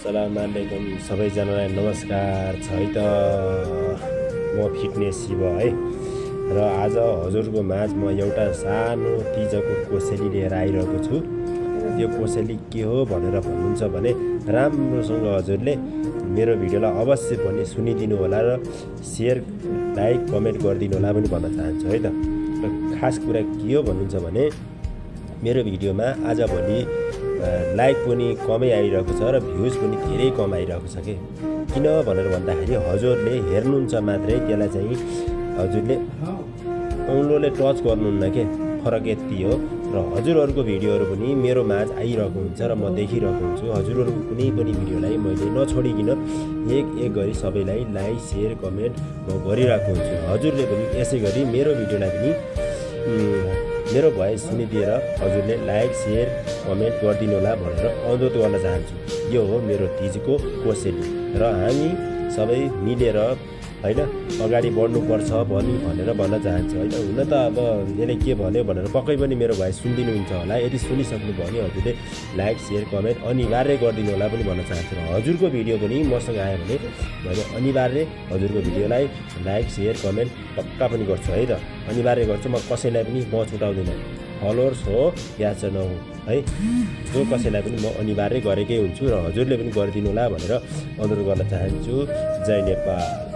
सलामआलेकुम सबैजनालाई नमस्कार छ है त। म फिटनेस शिव है र आज हजुरको माझ म एउटा सानो तिजको कोसेली लिएर आइरहेको छु। त्यो कोसेली के हो भनेर भन्नुहुन्छ भने राम्रोसँग हजुरले मेरो भिडियोलाई अवश्य पनि सुनिदिनु होला र सेयर लाइक कमेन्ट गरिदिनु होला पनि भन्न चाहन्छु है त। र खास कुरा के हो भन्नुहुन्छ भने मेरो भिडियोमा आजभोलि लाइक पनि कमै आइरहेको छ र भ्युज पनि धेरै कम आइरहेको छ के। किन भनेर भन्दाखेरि हजुरले हेर्नुहुन्छ मात्रै, त्यसलाई चाहिँ हजुरले औँलोले टच गर्नुहुन्न के, फरक यति हो। र हजुरहरूको भिडियोहरू पनि मेरो माझ आइरहेको हुन्छ र म देखिरहेको हुन्छु। हजुरहरूको कुनै पनि भिडियोलाई मैले नछोडिकन एक एक गरी सबैलाई लाइक सेयर कमेन्ट म गरिरहेको हुन्छु। हजुरले पनि यसै गरी मेरो भिडियोलाई पनि मेरो भोइस सुनिदिएर हजुरले लाइक सेयर कमेन्ट गरिदिनु होला भनेर अनुरोध गर्न चाहन्छु। यो हो मेरो तिजको कोसेली र हामी सबै मिलेर हैन अगाडि बढ्नुपर्छ भनेर भन्न चाहन्छु हैन। हुन त अब यसले के भन्यो भनेर पक्कै पनि मेरो भोइस सुनिदिनुहुन्छ होला। यदि सुनिसक्नु भयो भने हजुरले लाइक सेयर कमेन्ट अनिवार्य गरिदिनु होला पनि भन्न चाहन्छु। र हजुरको भिडियो पनि मसँग आयो भने मैले अनिवार्य हजुरको भिडियोलाई लाइक सेयर कमेन्ट पक्का पनि गर्छु है त। अनिवार्य गर्छु, म कसैलाई पनि म छुटाउँदिनँ। फलोवर्स हो या चाहिँ नहो है, जो कसैलाई पनि म अनिवार्य गरेकै हुन्छु र हजुरले पनि गरिदिनु होला भनेर अनुरोध गर्न चाहन्छु। जय नेपाल।